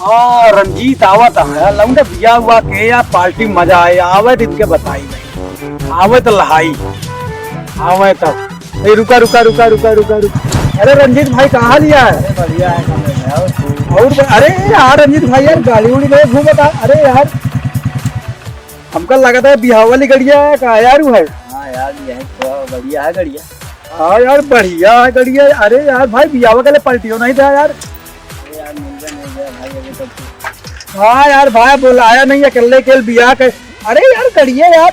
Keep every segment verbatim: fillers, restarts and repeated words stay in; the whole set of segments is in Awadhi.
हाँ, रंजीत आवत है, लौंडा बिया हुआ के या पार्टी मजा आए, आवे तो इनके बताई नहीं, आवे तो लहाई, आवे तो। ए, रुका, रुका, रुका, रुका, रुका, रुका। अरे रंजीत भाई, कहाँ लिया है? अरे बढ़िया है, कमलेश भाई। और ब-, अरे यार रंजीत भाई, यार गाड़ी उड़ी नहीं घूमता। अरे यार, हमका लगा था बिहाव वाली गड़िया है, का यार वो है? हाँ यार, यही तो बढ़िया है गड़िया। हाँ यार, बढ़िया है गड़िया। अरे यार भाई, बिहाव वाले पलटियो नहीं था यार। अरे यार, मिल गया, मिल गया भाई, अभी तक तो। हाँ यार भाई, बोलाया नहीं, अकेले के बिया के। अरे यार, गड़िया यार,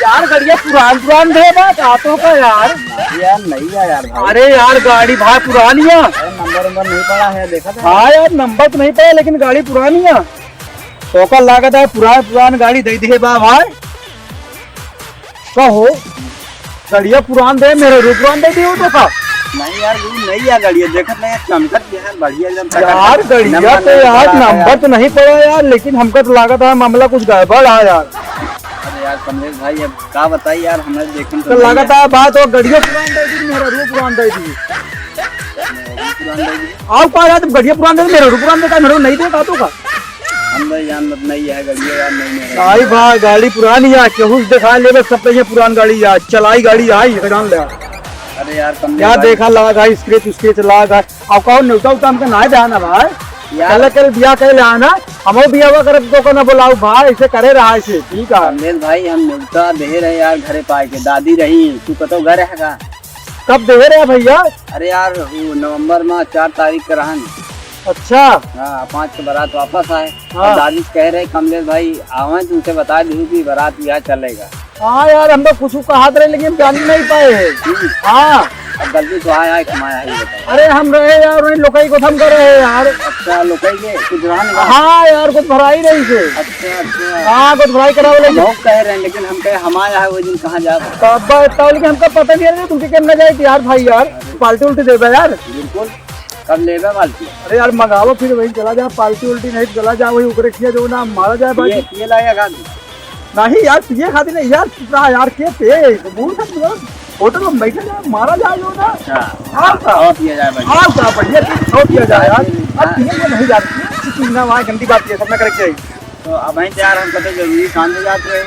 यार गड़िया पुरान पुरान दे बा, का तो का यार। अरे यार, नहीं है यार भाई। अरे यार, गाड़ी भाई पुरानी है। अरे नंबर नंबर नहीं पड़ा है, देखा था। हाँ यार, नंबर तो नहीं पड़ा, लेकिन गाड़ी पुरानी है। तो का लागत है, पुरान पुरान गाड़ी दे दिए बा भाई। कहो, गड़िया पुरान दे, मेरे रू पुरान दे दियो तो का? नहीं यार, गुरु, नहीं यार, गड़िया देखत नहीं है, चमकत भी है, बढ़िया एकदम चकाचक। यार, गड़िया नंबर तो नहीं यार, पड़ा है नंबर यार। तो नहीं पड़ा यार, लेकिन हमका तो लागत है मामला कुछ गड़बड़ है यार। अरे यार, कमलेश भाई, अब का बताई यार, हमें देखन तो तो नहीं लागत है। है बात, वो गड़िया पुरान दे दी, मेरा रू पुरान दे दी। मेरा रू पुरान दे दी। आओ का यार, जब गड़िया पुरान दे, मेरा रू पुरान दे का, मेरा रू नहीं दे का तो का? हम भाई जान मत नहीं है, गड़िया यार नहीं है। भाई भाई, गाड़ी पुरानी है, केहू से देखा ले बस, सब तो ये पुरान गाड़ी है, चलाई गाड़ी है, ये जान ले। अरे यार, कम क्या भाई। देखा लाग है, स्क्रैच स्क्रैच लाग है। अब कहो, नेवता उता हमका ना ध्यान है भाई। यार। कल कल बिया कह ले आना, हमो बियावा करब तो को ना बुलाओ भाई, इसे करे रहा इसे, ठीक है। कमलेश भाई, हम नेवता दे रहे यार, घरे पाए के दादी रही, तू कतो घर है का? कब दे रहे भैया? अरे यार, वो नवंबर में चार तारीख का रहन। अच्छा। हाँ, पाँच के बारात वापस आए। हाँ। और दादी से कह रहे, "कमलेश भाई आवे, तुमसे बता दीजिए कि बारात यहाँ चलेगा।" हाँ यार, हम तो कुछ कहात रहे, लेकिन हम जान नहीं पाए हैं। हम्म। हाँ। अब गलती तो आया है, कमाया है, ये बताओ। अरे हम रहे यार, वही लोकई को थम कर रहे हैं यार। अच्छा, लोकई के कुछ रहा नहीं? हाँ यार, कुछ भराई रही से। अच्छा, अच्छा। हाँ, कुछ भराई करावे लगे। हम कह रहे हैं, लेकिन हम कहे, "हमारा है, वो दिन कहाँ जाब?" तब बताओ, लेकिन हमका पता नहीं है, तुमके केम ना जाए यार भाई यार, अरे। पार्टी उल्टी देबे यार। बिल्कुल, कब लेबे पार्टी? अरे यार, मंगाओ फिर वहीं चला जाए, पार्टी उल्टी नहीं चला जाए, वही ओकरे खिया जो ना मारा जाए बाकी। ये, ये लाया गांधी। नहीं यार, पिए खातिर नहीं यार, कितना यार, के पे, मूड से पूरा होटल में बैठे जाए, मारा जाए जो ना। अच्छा। हाँ, हाँ। और पिया जाए भाई। हाँ, क्या बढ़िया, तो और पिया जाए यार। हाँ। अब पिए में नहीं जाती है, अच्छी चीज ना, वहाँ गंदी बात ये सब ना करे चाहिए। तो अब हैं यार, हमका तो जरूरी काम से जात रहे।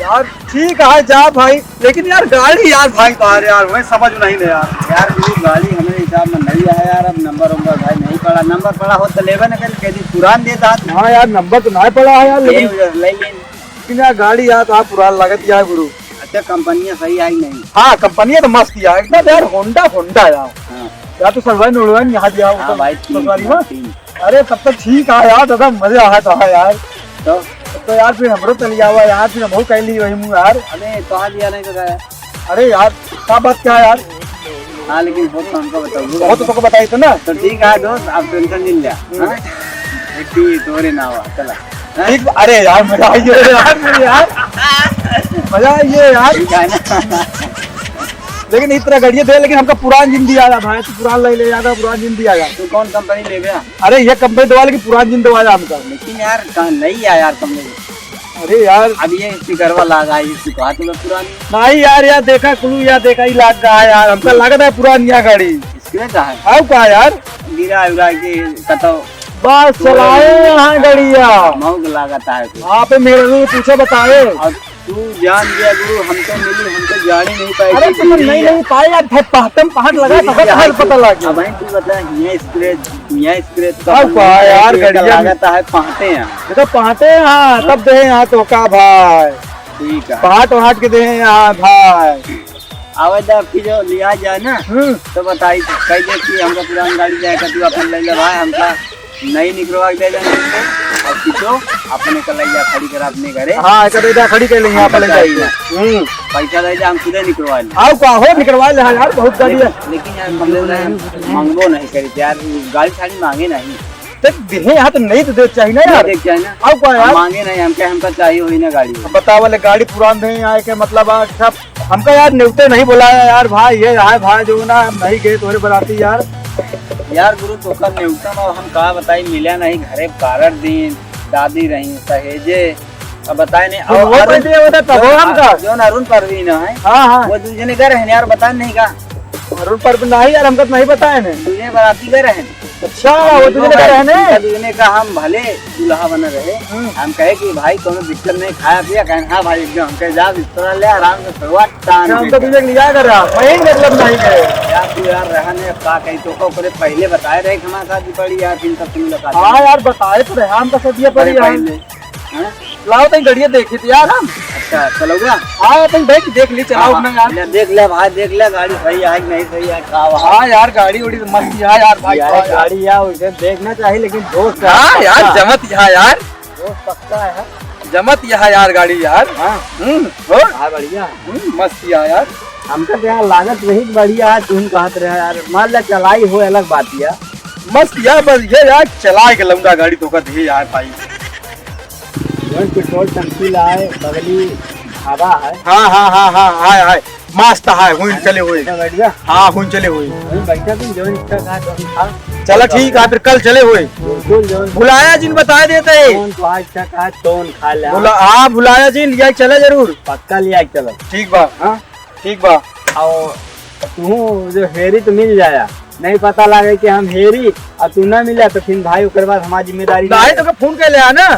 यार, ठीक है, जा भाई, लेकिन यार, गाड़ी यार, भाई, तो अरे यार, वही समझ नहीं ले यार। यार, ये गाड़ी हमारे हिसाब में नहीं है यार, अब नंबर वंबर भाई नहीं पड़ा, नंबर पड़ा हो तो लेबे न कर, कह दी पुरान देता। हाँ यार, नंबर तो नहीं पड़ा है यार, ये लेकिन वजह से ले लें। लेकिन यार, गाड़ी यार, तो आप पुरान लागत यार, गुरु। अच्छा, कंपनियाँ सही आई नहीं? हाँ, कंपनियाँ तो मस्त यार, एकदम यार, होंडा, होंडा यार। हाँ। यार, तो सलवार उड़वाइन यहाँ दिया, हाँ उधर भाई, तीन, ससुराली तीन, में। तीन। अरे, तब तो ठीक है यार, दादा, मजे आया तो है यार। तो? तो यार, फिर हमरो चली आवा यार, फिर हमहू कह ली वही मुँह यार। अरे, कहाँ दिया नहीं तो क्या? अरे यार, का बात क्या है यार? हाँ, लेकिन बहुत तो हमको बताओ। बहुत तो तुमको बताई तो ना। तो ठीक है दोस्त, आप टेंशन नहीं लिया। हम्म। हाँ? एक ही तोरे ना हुआ, चला। हाँ? ठीक, अरे यार, मजा आई है यार, मेरे यार। मजा आई है यार। ठीक है ना? लेकिन इस तरह गड़िया दे, लेकिन हमका पुरान जिंदगी आ रहा भाई, तू पुरान ले ले जाएगा, पुरान जिंदगी आ रहा। तू कौन कंपनी लेबे? अरे, ये कंपनी दवा, लेकिन पुरान जिंदगी दवा जा हमका। लेकिन यार, कहाँ नहीं है यार कंपनी? अरे यार। अब ये स्टिकरवा लागा है, ये स्टिकर तो पुरानी। नहीं यार, यार देखा कुलू, यार देखा ही लाग गया यार, हमका लागत है पुरानिया गाड़ी। स्क्रैच है? आओ का यार? गिरा उरा के कतो। बस चलाए यहाँ गड़िया। मौग लागत है कुछ। आप मेरे को पूछे बताए। और तू जान गया गुरु, हम तो मिली, हम तो जान ही नहीं पाए अरे कि तुम गिरी नहीं, है। नहीं पाए यार, पहटम पहट लगा, गिरी पता है, पता लगे। अब भाई तू बता, ये स्क्रैच, ये स्क्रैच का आओ बंद का नहीं है, यार, ये गड़िया में। लागत है पहटे हैं। ये तो पहटे हैं, हाँ, हाँ? तब दे यहाँ तो का भाई। ठीक है। पहाट वहाट के दे यहाँ भाई। आवे जा, फिर जो लिया जाए ना, हम्म। तो बताई, कह दे कि हमका पुरान गाड़ी जाए, का तू अपन ले ले भाई, हमका नई निकलवा के दे देना। और खींचो, अपने कलैया खड़ी करा अपने घरे। हाँ, ऐसा बेटा खड़ी कर लेंगे, आप ले जाइए। हम्म। पैसा दे दे, हम खुदे निकलवा लें। आओ का हो, निकलवा ले, हाँ यार, बहुत गाड़ी है। लेकिन, लेकिन यार, हम लोग ना मांगबो नहीं करी यार, गाड़ी साड़ी मांगे नहीं। तो देहे यहाँ तो नहीं तो दे चाहिए ना नहीं यार। देख चाहिए ना। आओ का हम यार? मांगे नहीं, हमके, हमका चाहिए वही ना गाड़ी। अब बताओ वाले गाड़ी पुरान दे यहाँ के मतलब आज सब हमका यार नेवते नहीं बुलाया यार भाई, ये है भाई जो ना नहीं गए तोरे बराती यार। यार गुरु तोका नेवता में हम का बताई, मिला नहीं घरे बारह दिन, दादी रही सहेजे, अब बताए नहीं। तो और वो अरुण, पैसे होता तब जो, हमका। जो ना अरुण परवीन है, हाँ, हाँ। वो दूजने घर है यार, बता नहीं का? अरुण परवीन नहीं यार, हमका तो नहीं बताए ने। दूजने बराती घर है। अच्छा, वो तुझे लगा रहने? उनका दुजने का हम भले दुल्हा बना रहे, हम्म। हम कहे कि भाई कोनो दिक्कत नहीं, खाया पिया, कहें हाँ भाई एकदम, हम कहे जा बिस्तरा ले आराम से सोवा, टान अच्छा, हम के तो तुझे लिया कर रहा, वही मतलब नहीं है। यार तू यार रहने अब का कही, तो को करे पहले बताए रहे कि हमारे साथ भी पड़ी यार, फिर तब तुम लगा हाँ यार, बताए तो रहे, हम तो सब ये पड़ी बड़े यार। पहले। हाँ? लाओ तनी गड़िया देखी थी यार हम। अच्छा, चलोगा? हाँ, तनी बैठ के देख ली, चलाओ हाँ, अपना यार। ले, देख ले भाई, देख ले गाड़ी सही है कि नहीं सही है, का हुआ? हाँ यार, गाड़ी उड़ी तो मस्त है यार भाई, यार, वाह यार। गाड़ी यार उसे देखना चाहिए, लेकिन दोस्त है हाँ यार, पक्का। जमत यहाँ यार। दोस्त पक्का है। जमत यहाँ यार गाड़ी यार। हाँ। हम्म, और? हाँ, बढ़िया। हम्म, मस्त यहाँ यार। हमका तो यार लागत वही बढ़िया है, तुम कहत रहे यार, मान ला चलाई हो अलग बात यार। मस्त यार, बस ये यार चलाए के लौंडा गाड़ी तो कहत है यार भाई। जौन पेट्रोल टंकी लाए, बगली ढाबा है। हाँ, हाँ, हाँ, हाँ, हाय, हाय। मस्त है, हुइन चले हुए। तो बैठ जा। हाँ, हुइन चले हुए। वहीं बैठा भी, जौन इच्छा कहा, जौन खा। चला ठीक है, फिर कल चले हुए। बिल्कुल, जौन भुलाया जिन बताए देते। जौन तो आज इच्छा कहा, तौन खा ले। भुला-, हाँ, भुलाया जिन, लिया चला जरूर। पक्का लिया चला। ठीक बा। हाँ? ठीक बा। और तू जो हेरी तो मिल जाया, नहीं पता लगे कि हम हेरी और तू ना मिला तो फिर भाई ओकर बाद हमारी जिम्मेदारी नहीं नहीं। तो फोन कर ले आ ना,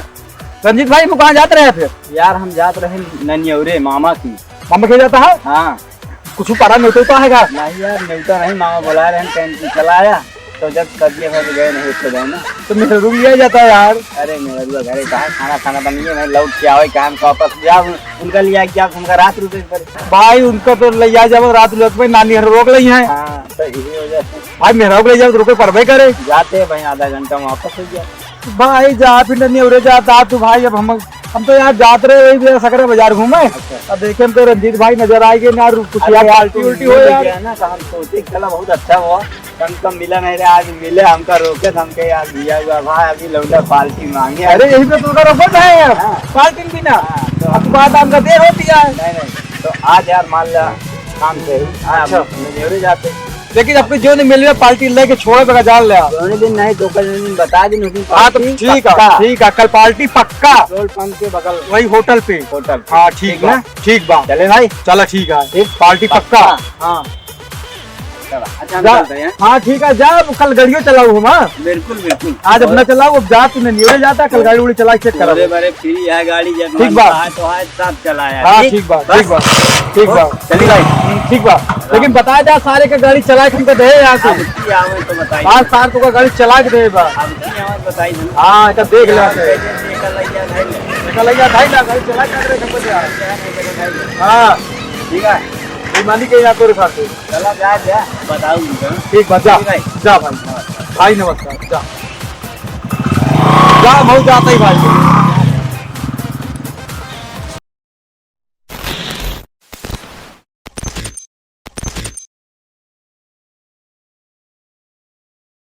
रंजीत भाई, हम कहाँ जात रहे फिर? यार हम जात रहे ननियौरे मामा की। मामा के जाता है? हाँ। कुछ परा नहीं तो है का? नहीं यार, न्योता नहीं, मामा बुला रहे हैं, कहीं तू चला आया। तो जब तबियत है तो गए नहीं, तो गए ना। तो मेहररू लिया जाता है यार। अरे मेहररू घरे कहाँ खाना खाना बनिए, मैं लौट के आवे, काम का वापस जाओ, उनका लिया क्या, उनका रात रुके पर। भाई उनका तो ले जा जाओ रात रुके, भाई नानी घर रोक लई है। हाँ, तो इसी वजह से। भाई मेहररू ले जाओ तो रुके पर भाई करे। जाते हैं भाई, आधा घंटा में वापस हो गया। भाई जा फिर नहीं उरे जाता तू भाई, अब हम हम तो यार जात रहे वही भैया सकरा बाजार घूमे। अच्छा। अब देखे हम तो रंजीत भाई नजर आए गए ना, कुछ अरे यार यार, पार्टी तू उल्टी हो मिल यार। गया ना, तो हम सोचे चला बहुत अच्छा हुआ, कम कम मिला नहीं रहे, आज मिले, हमका रोके तो हमके यार दिया हुआ भाई, अभी लौंडा पार्टी मांगे। अरे यही पे तो रोको है यार, हाँ। पार्टी भी ना। हाँ, तो अब बात हमका देर होती है। नहीं, नहीं, तो आज यार मान ला काम से ही, हाँ, अच्छा। हम जरूर जाते। लेकिन आपको जो नहीं मिल रहा पार्टी लेके छोड़े बगैर जान ले आप। दोनों दिन नहीं, दो कल दिन बता दिन, उस दिन हाँ, तो पार्टी ठीक है, पक्का। ठीक है, कल पार्टी पक्का। पेट्रोल पंप के बगल। वही होटल पे। होटल पे। हाँ, ठीक ठीक बा, बा। ठीक बा। चले भाई। चला, ठीक है। ठीक। पार्टी पक्का। पक्का। हाँ। चला, अच्छा, हम जा, चलते हैं। हाँ, ठीक है, जा, कल गाड़ियों चलाओ हम, हाँ? बिल्कुल, बिल्कुल। आज अपना और चलाओ, अब जा, तूने नहीं जाता, कल गाड़ी उड़ी चला के चेक करा। अरे, बड़े फ्री है गाड़ी, जब ठीक मन बा। चाहे तो आज सब चलाया। हाँ, ठीक? ठीक बा, बस। ठीक बा, ठीक बा। चली भाई। हम्म, ठीक बा। लेकिन बताया जा सारे के गाड़ी चला के हमको दे यहाँ से। अब की आवे तो बताइए। आज सार तो का गाड़ी चला के दे बा। अब की आवे बताइए। हाँ, तो देख ले। कैसे निकल लग गया भाई? निकल लग गया भाई ना, गाड़ी चला के दे हमको दे। हाँ। ठीक है। बेईमानी के यहाँ तोरे साथ। चला जा, जा, बताओ उनका। ठीक बा, जा। ठीक भाई। जा भाई। भाई नमस्कार, जा। जा, मऊ जाता ही भाई।